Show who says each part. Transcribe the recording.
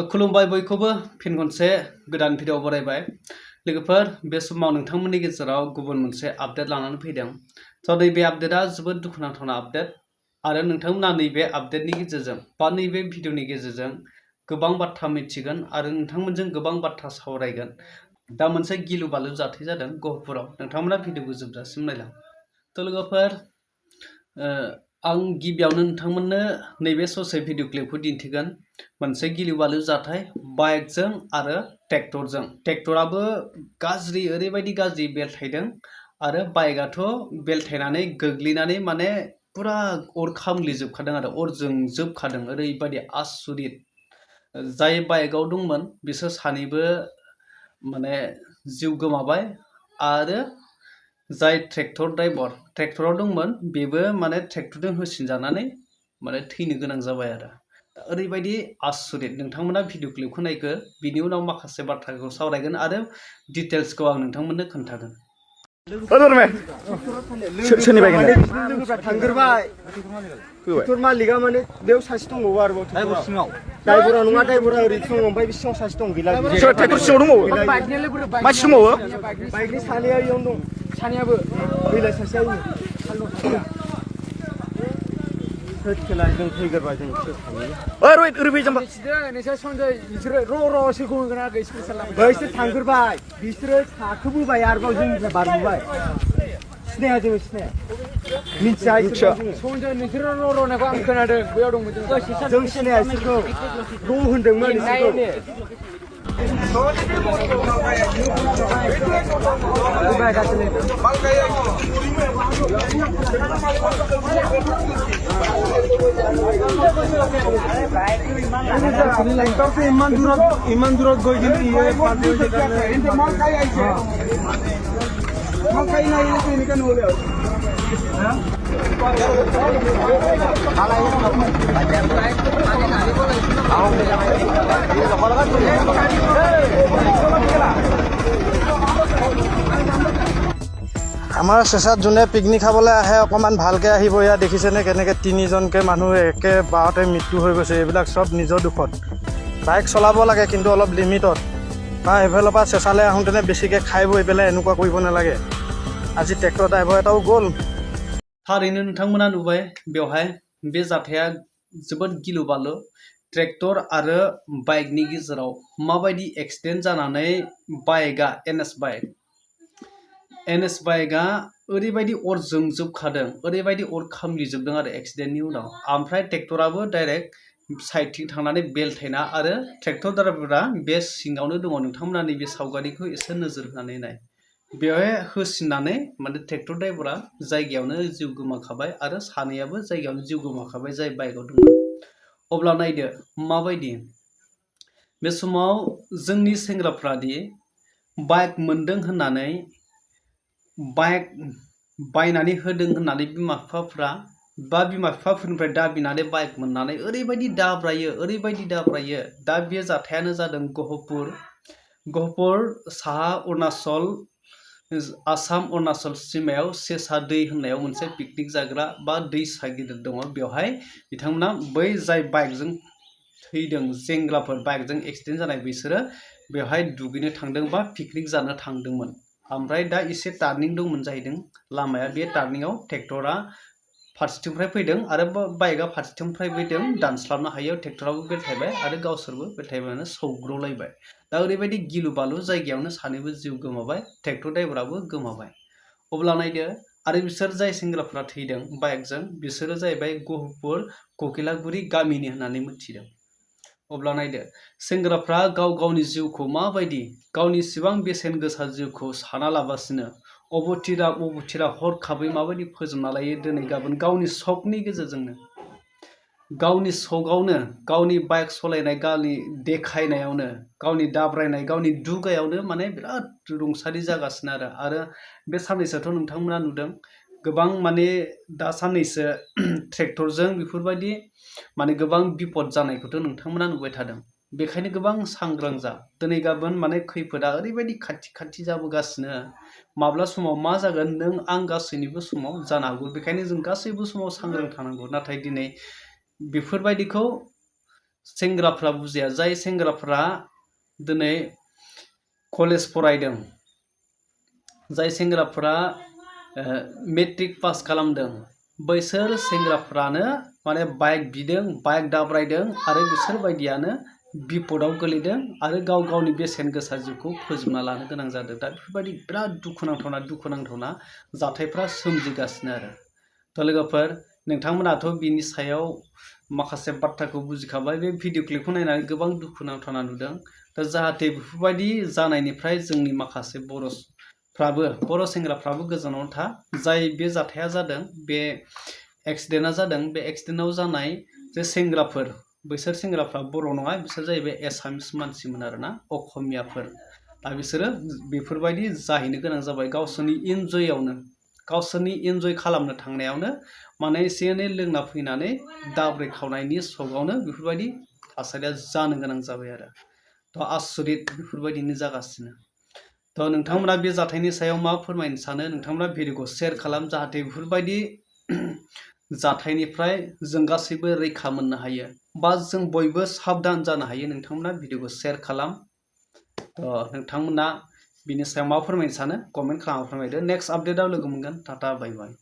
Speaker 1: खुलुमबाय बयखौबो फिन खनसे गोदान भिडिअ बरायबाय लोगोफोर बे समाव नोंथांमोननि गेजेराव गुबुन मोनसे आपडेट लानानै फैदों नैबे आपडेटआ जोबोद दुखुनांथावना आपडेट आरो नोंथांमोना नैबे आपडेटनि गेजेरजों बा नैबे भिडिअनि गेजेरजों गोबां बाथ्रा मिथिगोन आरो नोंथांमोनजों गोबां बाथ्रा सावरायगोन दा मोनसे गिलु बालु जाथाय जादों गहपुराव नोंथांमोना भिडिअखौ जोबजासिम नायलां लोगोफोर आं गिबियावनो नोंथांमोननो नैबे ससे भिडिअ क्लिपखौ दिन्थिगोन मोनसे गिलु बालु जाथाय बाइकजों आरो ट्रेक्टराबो गाज्रि ओरैबायदि गाज्रि बेलथायदों आरो बाइकआथ' बेलथायनानै गोग्लैनानै माने पुरा अर खामग्लिजोबखादों आरो अर जोंजोबखादों ओरैबायदि आसुरित जाय बाइकआव दंमोन बिसोर सानैबो माने जिउ गोमाबाय आरो जाय ट्रेक्टर ड्राइभार ट्रेक्टराव दंमोन बेबो माने ट्रेक्टरजों होसिनजानानै माने थैनो गोनां जाबाय आरो ओरैबायदि आसुरित नोंथांमोना भिडिअ क्लिपखौ नायगो बिनि उनाव माखासे बाथ्राखौ सावरायगोन आरो डिटेल्सखौ आं नोंथांमोननो खोन्थागोन
Speaker 2: ट्रेक्टर मालिका माने बेयाव सासे दंबावो आरोबाव ड्राइभारा नङा ड्राइभारा ओरै दङ ओमफ्राय बे सिङाव सासे दं गैला
Speaker 3: ट्रेक्टर सिङाव दंबावो मानसि दंबावो
Speaker 2: बाइकनि सानैया इयावनो दं सानैयाबो फैलाय सासेया खेला जों फैग्रोबा जों
Speaker 3: ओरैबायदि जाम्बा
Speaker 2: नोंसोर सन्जय बिसोरो र' सोरखौ होगोन आरो बैसोर थांग्रोबाय बिसोरो साखोबोबाय आरोबाव जोंनिफ्राय बारबोबाय सिनाया जोङो सिनाया मिथिया सन्जय नोंसोरो र' होननायखौ आं खोनादों बैयाव दंमोन जों सिनाया बिसोरखौ र' होनदोंमोन
Speaker 4: ইমান দূৰত গৈ কিন্তু
Speaker 5: আমাৰ চেঁচাত যোনে পিকনিক খাবলৈ আহে অকণমান ভালকৈ আহিব ইয়াত দেখিছেনে কেনেকৈ তিনিজনকৈ মানুহ একেবাৰতে মৃত্যু হৈ গৈছে এইবিলাক চব নিজৰ দুখত বাইক চলাব লাগে কিন্তু অলপ লিমিটত বা এইফালৰ পৰা চেঁচালৈ আহোঁতেনে বেছিকৈ খাই বৈ পেলাই এনেকুৱা কৰিব নালাগে আজি ট্ৰেক্টৰ ড্ৰাইভাৰ এটাও গ'ল
Speaker 1: थारैनो नोंथांमोना नुबाय बेवहाय बे जाथाया जोबोद गिलु बालु ट्रेक्टर आरो बाइकनि गेजेराव माबायदि एक्सिडेन्ट जानानै बाइकआ एनएस बाइकआ ओरैबायदि अर जोंजोबखादों ओरैबायदि अर खामग्लिजोबदों आरो एक्सिडेन्टनि उनाव ओमफ्राय ट्रेक्टराबो डाइरेक्ट साइडथिं थांनानै बेलथायना आरो ट्रेक्टर ड्राइभारा बे सिङावनो दङ नोंथांमोना नैबे सावगारिखौ एसे नोजोर होनानै नाय बेवहाय होसिननानै माने ट्रेक्टर ड्राइभारा जायगायावनो जिउ गोमाखाबाय आरो सानैयाबो जायगायावनो जिउ गोमाखाबाय जाय बाइकआव दंमोन अब्ला नायदो माबायदि बे समाव जोंनि सेंग्राफ्रादि बाइक मोनदों होननानै बाइक बायनानै होदों होननानै बिमा बिफाफोरनिफ्राय दाबिनानै बाइक मोननानै ओरैबायदि दाब्रायो दा बे जाथायानो जादों गहपुर साहा अरुणाचल आसाम अरुणाचल सीमायाव सेसा दै होननायाव मोनसे पिकनिक जाग्रा बा दैसा गिदिर दङ बेवहाय बिथांमोना बै जाय बाइकजों थैदों जेंग्राफोर बाइकजों एक्सिडेन्ट जानाय बिसोरो बेवहाय दुगैनो थांदों बा पिकनिक जानो थांदोंमोन ओमफ्राय दा एसे टार्निं दंमोन जाहैदों लामाया बे टार्निंआव ट्रेक्टरा फारसेथिंनिफ्राय फैदों आरो बाइकआ फारसेथिंनिफ्राय फैदों दानस्लाबनो हायो ट्रेक्टराबो बेलथायबाय आरो गावसोरबो बेलथायबायानो सौग्रावलायबाय दा ओरैबायदि गिलु बालु जायगायावनो सानैबो जिउ गोमाबाय ट्रेक्टर ड्राइभाराबो गोमाबाय अब्ला नायदो आरो बिसोर जाय सेंग्राफ्रा थैदों बाइकजों बिसोरो जाहैबाय गहपुर ककिलागुरि गामिनि होननानै मिथिदों अब्ला नायदो सेंग्राफ्रा गावनि जिउखौ माबायदि गावनि इसिबां बेसेन गोसा जिउखौ साना लाबासिनो अबथिरा हरखाबै माबायदि फोजोबना लायो दिनै गाबोन गावनि सकनि गेजेरजोंनो गावनि सकआवनो गावनि बाइक सालायनाय गावनि देखायनायावनो गावनि दाब्रायनाय गावनि दुगायावनो माने बिराद रुंसारि जागासिनो आरो बे साननैसोथ' नोंथांमोना नुदों गोबां माने दा साननैसो ट्रेक्टरजों बेफोरबायदि माने गोबां बिपद जानायखौथ' नोंथांमोना नुबाय थादों बेखायनो गोबां सांग्रां जा दिनै गाबोन माने खैफोदा ओरैबायदि खाथि जाबोगासिनो माब्ला समाव मा जागोन नों आं गासैनिबो समाव जानो हागौ बेखायनो जों गासैबो समाव सांग्रां थानांगौ नाथाय दिनै बेफोरबायदिखौ सेंग्राफ्रा बुजिया जाय सेंग्राफ्रा दिनै कलेज फरायदों जाय सेंग्राफ्रा मेट्रिक पास खालामदों बैसोर सेंग्राफ्रानो माने बाइक बिदों बाइक दाब्रायदों आरो बिसोर बायदियानो बिपदाव गोलैदों आरो गाव गावनि बेसेन गोसा जिउखौ फोजोबना लानो गोनां जादों दा बेफोरबायदि बिराद दुखुनांथावना जाथायफ्रा सोमजिगासिनो आरो थ' लोगोफोर नोंथांमोनाथ' बिनि सायाव माखासे बाथ्राखौ बुजिखाबाय बे भिडिअ क्लिपखौ नायनानै गोबां दुखुनांथावना नुदों दा जाहाथे बेफोरबायदि जानायनिफ्राय जोंनि माखासे बर' सेंग्राफ्राबो गोजानाव था जाय बे जाथाया जादों बे एक्सिडेन्टआ जादों बे एक्सिडेन्टआव जानाय जे सेंग्राफोर बैसोर सेंग्राफ्रा बर' नङा बिसोर जाहैबाय एसामिस मानसिमोन आरोना अखमियाफोर दा बिसोरो बेफोरबायदि जाहैनो गोनां जाबाय गावसोरनि इन्जय खालामनो थांनायावनो माने एसे एनै लोंना फैनानै दाब्रे खावनायनि सगावनो बेफोरबायदि थासारिया जानो गोनां जाबाय आरो थ' आसरित बेफोरबायदिनो जागासिनो थ' नोंथांमोना बे जाथायनि सायाव मा फोरमायनो सानो नोंथांमोना भिडिअखौ शेयार खालाम जाहाथे बेफोरबायदि जाथायनिफ्राय जों गासैबो रैखा मोननो हायो बा जों बयबो साबधान जानो हायो नोंथांमोना भिडिअखौ शेयार खालाम नोंथांमोना बिनि सायाव मा फोरमायनो सानो कमेन्ट खालामना फोरमायदो नेक्स्ट आपडेटआव लोगो मोनगोन टाटा बाय बाय